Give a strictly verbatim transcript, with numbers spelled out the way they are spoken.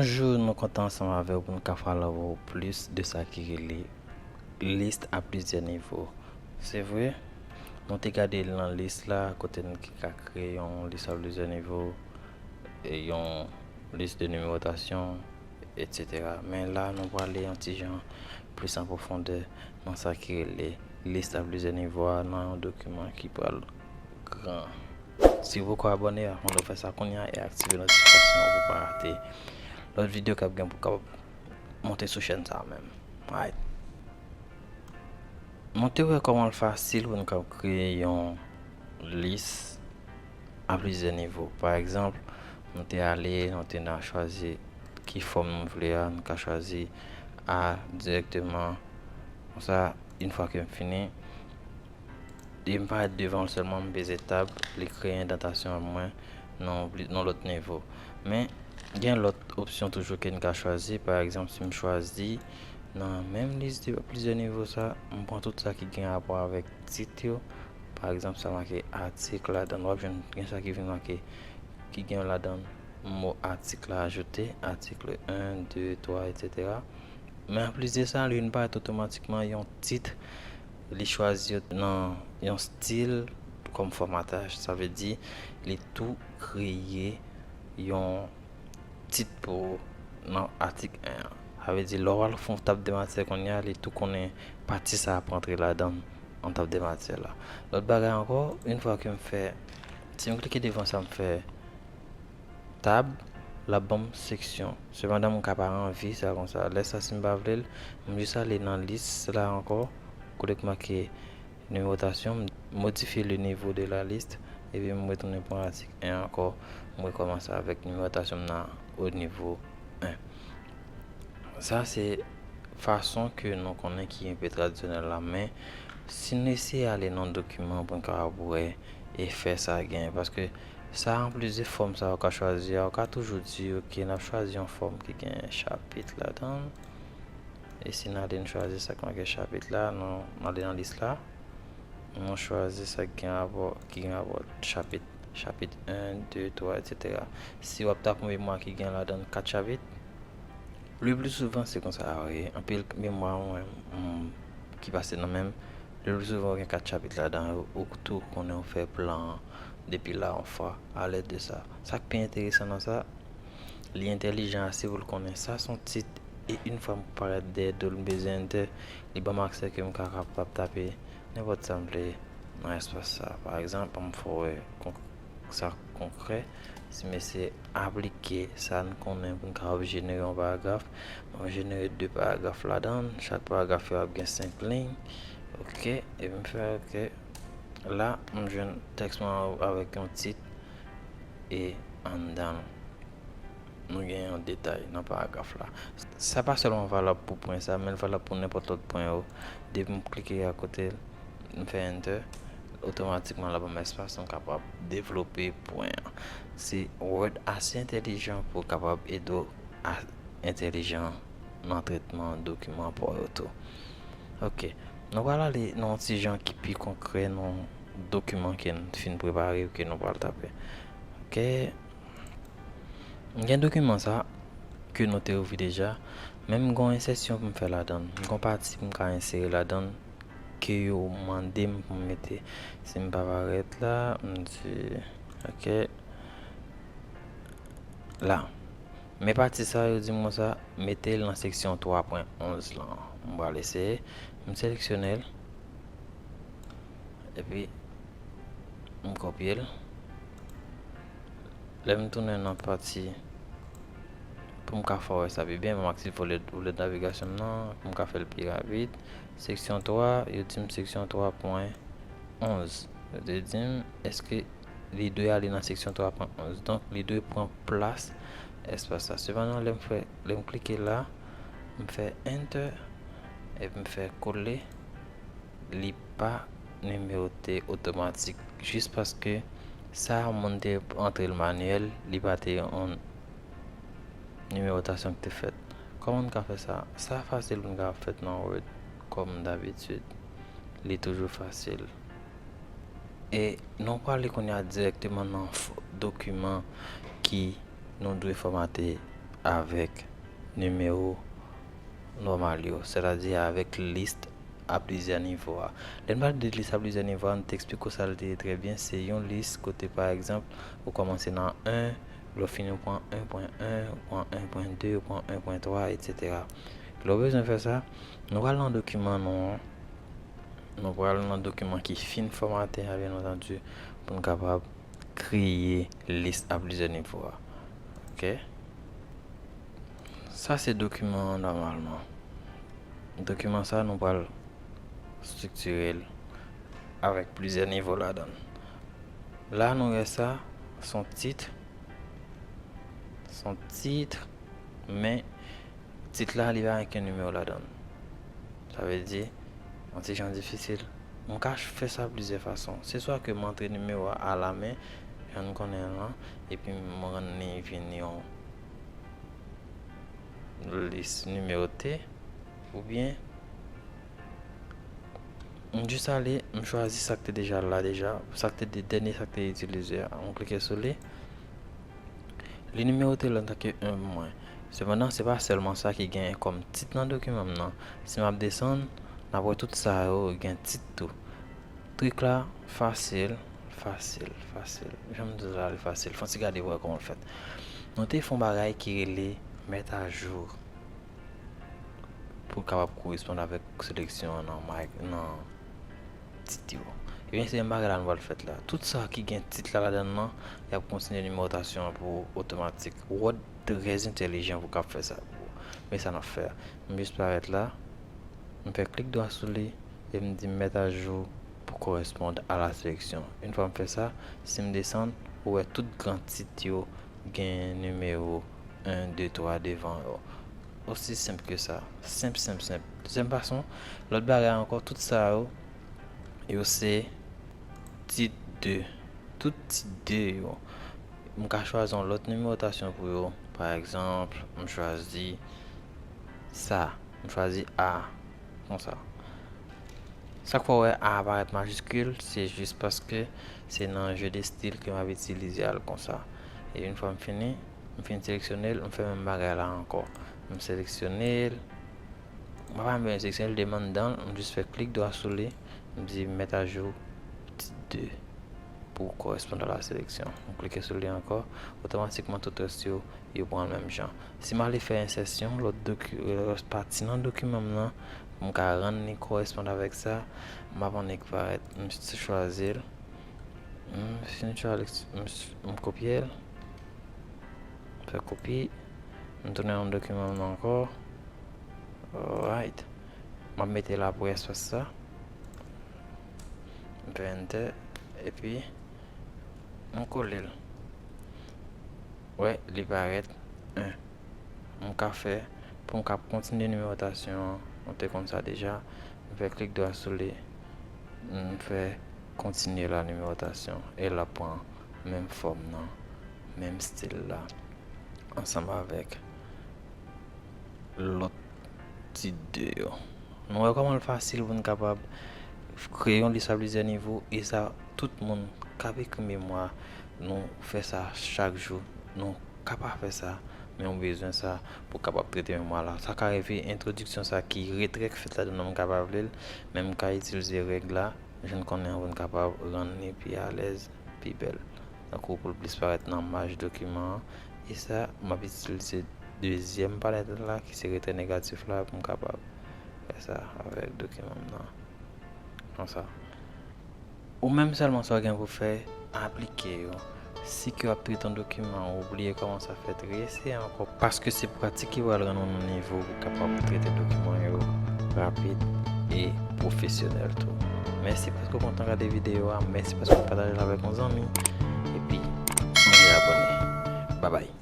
Bonjou, nou kontan ansanm avè w pou nou ka pale avè w plis de sa ki rele lis a plizyè nivo. Se vre, nou te gade l nan lis la, kote n te ka kreye yon lis a plizyè nivo, e yon lis de nimewotasyon, etsetera. Men la, nou prale yon ti jan plis an pwofondè nan sa ki rele lis a plizyè nivo a nan yon dokiman ki pral gran. Si w poko abòne, mande w fè sa kounye a e aktive notifikasyon pou w pa rate lòt videyo k ap gen pou k ap monte sou chèn sa a menm. Alright. Nou te wè kòman l fasil pou n ka kreye yon lis a plizyè nivo. Pa egzanp, nou te ale, nou te nan chwazi ki fòm nou vle a, nou ka chwazi A dirèkteman. Konsa, yon fwa ke m fini, e m parèt devan l sèlman, m peze tab, li kreye endantasyon an mwen nan yon pli, nan lòt nivo. Men, gen lòt opsyon toujou ke n ka chwazi. Pa egzanp, si m chwazi nan menm lis de plizyè nivo sa, m pran tout sa ki gen rapò avèk tit yo. Pa egzanp, sa make atik ladan l, w ap jwenn gen sa ki vin make, ki gen ladan mo atik la, ajoute, atik en, de, twa, etsetera. Men anplis de sa, li vin parèt otomatikman yon tit, li chwazi nan yon stil kòm fòmataj. Sa vle di, li tou kreye yon tit pou ou nan atik en an. Sa vle di, lè w al fè yon tab de matyè kounye a, li tou konnen pati sa ap rantre ladan l an tab de matyè la. Lòt bagay ankò, yon fwa ke m fè, si m klike devan sa, m fè tab, l ap ban m seksyon. Sepandan, m ka pa anvi sa konsa. Lè sa, si m pa vle l, m jis ale nan lis la ankò, kote k make nimewotasyon, m modifye le niveau de la liste, epi m retounen pran atik en ankò, m rekòmanse avèk nimewotasyon m nan o nivo en. Sa se fason ke nou konnen ki enpe tradisyonèl la, men si n eseye ale nan dokiman pou n kapab wè efè sa gen, paske sa anplis de fòm sa ou ka chwazi a, ou ka toujou di, ok, n ap chwazi yon fòm ki gen chapit ladan l. E si n ale n chwazi sa k make chapit la, nou, n ale nan lis la, nou chwazi sa ki gen rapò, ki gen rapò chapit, chapit en, de, twa, etsetera. Si w ap tape yon memwa ki gen ladan l kat chapit, le pli souvan se konsa a ye. Anpil memwa mwen, m, ki pase nan men m, le pli souvan ou gen kat chapit ladan yo, ou tou konnen ou fè plan an depi la yon fwa, alèd de sa. Sa k pi enteresan nan sa, li entèlijan ase pou l konnen sa se yon tit, e yon fwa m parèt dèyè do l, m peze enter, li ban m aksè ke m ka kapab tape nenpòt sa m vle nan espas sa. Pa egzanp, ban m fè w wè konk-, sa konkrè. Si m eseye aplike sa n konnen pou n kapab jenere yon paragraf, m ap jenere de paragraf ladan l, chak paragraf yo ap gen senk liy. Ok, epi m fè ok. La, m jwenn tèks mwen avèk yon tit e anndan l, nou gen yon detay nan paragraf la. Sa pa sèlman valab pou pwen sa, men l valab pou nenpòt lòt pwen yo. Depi m klike akote l, m fè enter, otomatikman l ap ban m espas pou m kapab devlope pwen an. Se Word ase entèlijan pou kapab ede w a-, entèlijan nan tretman dokiman pa w yo tou. Ok. Nou pral ale nan yon ti jan ki pi konkrè nan dokiman ke n fin prepare, ke nou pral tape. Ok. M gen dokiman sa ke nou te ouvri deja, men m gen yon ensèsyon pou m fè ladan l. M gen yon pati pou m ka ensere ladan l ke yo mande m pou m mete. Si m pa parèt la, m di, ok. La. Men pati sa yo di m konsa, mete l nan seksyon twa pwen onz lan. M pral eseye. M seleksyone l. Epi, m kopye l. Lè m tounen nan pati pou m ka fè w wè sa pi byen, m aktive volèt, volèt navigasyon m nan, pou m ka fè l pi rapid. Seksyon twa, yo di m seksyon twa pwen onz. Yo te di m, èske li dwe ale nan seksyon twa pwen onz. Donk, li dwe pran plas espas la. Sepandan, lè m fè, lè m klike la, m fè enter, epi m fè kole, li pa nimewote otomatik. Jis paske sa moun te antre l manyèl, li pa te yon nimewotasyon ki te fèt. Kòman n ka fè sa? Sa fasil pou n ka fèt nan Word, kòm dabitid. Li toujou fasil. E nou prale kounye a dirèkteman nan f-, dokiman ki nou dwe fòmate avèk nimewo nòmal yo, sètadi avèk lis a plizyè nivo a. Lè n pale de lis a plizyè nivo a, n te eksplike w sa l te ye trè byen, se yon lis kote, pa egzanp, ou kòmanse nan en, lè w fini, ou pran en pwen en, ou pran en pwen de, ou pran en pwen twa, etsetera. Lè w bezwen fè sa, nou pral nan dokiman nou an. Nou pral nan dokiman ki fin fòmate a, byen antandi, pou n kapab kreye lis a plizyè nivo a. Oke? Sa se dokiman an nòmalman. Dokiman sa, nou pral estriktire l avèk plizyè nivo ladan l. La, nou wè sa, se yon tit. Se yon tit, men tit la, li pa gen nimewo ladan l. Sa vle di, yon ti jan difisil. M ka fè sa plizyè fason. Se swa ke m antre nimewo a alamen, jan n konnen l lan, epi m rann li vin yon lis nimewote, oubyen m jis ale, m chwazi sa k te deja la deja, sa k te de-, dènye sa k te itilize a. M klike sou li. Li nimewote l antanke en pou mwen. Sepandan, se pa sèlman sa ki genyen kòm tit nan dokiman m nan. Si m ap desann, n ap wè tout sa yo gen tit tou. Trik la fasil, fasil, fasil. Jan m di la, li fasil. Fò n ti gade pou wè kòman l fèt. Nou te fè yon bagay ki rele mèt ajou pou l kapab koresponn avèk seleksyon an nan, nan tit yo. Ebyen, se menm bagay la nou pral fèt la. Tout sa ki gen tit la ladan l nan, y ap kontinye nimewotasyon an pou ou otomatik. Word trè entèlijan pou w kab fè sa pou ou. Men sa n ap fè a. M jis parèt la, m fè klik dwa sou li, e m di mèt ajou pou koresponn a la seleksyon. Yon fwa m fè sa, si m desann, ou wè tout gran tit yo gen nimewo en, de, twa devan yo. Osi senp ke sa. Senp, senp, senp. Dezyèm fason, lòt bagay ankò, tout sa yo, yo se tit de. Tout tit de yo, m ka chwazi yon lòt nimewotasyon pou yo. Pa egzanp, m chwazi sa. M chwazi A. Konsa. Sa k fè w wè A a parèt majiskil, se jis paske se nan jeu de style ke m ap itilize a l konsa. E yon fwa m fini, m fin seleksyone l, m fè menm bagay la ankò. M seleksyone l. Mwen pa menm seleksyone l, demann dan l, m jis fè klik dwa sou li, m di mèt ajou tit de pou koresponn a la seleksyon. M klike sou li ankò, otomatikman tout rès yo, yo pran menm jan. Si m ale fè ensèsyon, lòt doki-, lòt pati nan dokiman m nan, pou m ka rann li koresponn avèk sa, m ap annik parèt, m chwazi l, m fin chwazi, m, m kopye l, fè kopi, m tounen nan dokiman m nan ankò. Alright. M ap mete la pou espas sa. M fè enter, epi m kole l. Wè, li parèt en. M ka fè, pou m ka kontinye nimewotasyon an, nou te konn sa deja. M fè klik dwa sou li, m fè kontinye la nimewotasyon, e l ap pran menm fòm nan, menm stil la, ansanm avèk lòt tit de yo. Nou wè kòman l fasil pou n kapab kreye yon lis a plizyè nivo, e sa, tout moun k ap ekri memwa, nou fè sa chak jou. Nou ka pa fè sa, men ou bezwen sa pou w kapab trete memwa la. Sa ka rive entwodiksyon sa ki retrè k fèt ladan nan, m ka pa vle l, men m ka itilize règ la, jan n konnen an, pou n kapab rann li pi alèz, pi bèl. Tankou pou l plis parèt nan maj dokiman an. E sa, m ap itilize dezyèm palèt la, ki se retrè negatif la, pou m kapab fè sa avèk dokiman m nan. Konsa. Ou menm sèlman sa w gen pou fè, aplike yo. Si ke w ap trete yon dokiman, ou bliye kòman sa fèt, reyeseye ankò, paske se pratik ki pral rann ou nan nivo pou w kapab trete dokiman yo rapid e pwofesyonèl tou. Mèsi paske w pran tan gade videyo a, mèsi paske w pataje l avèk yon zanmi, epi sonje abòne. Babay.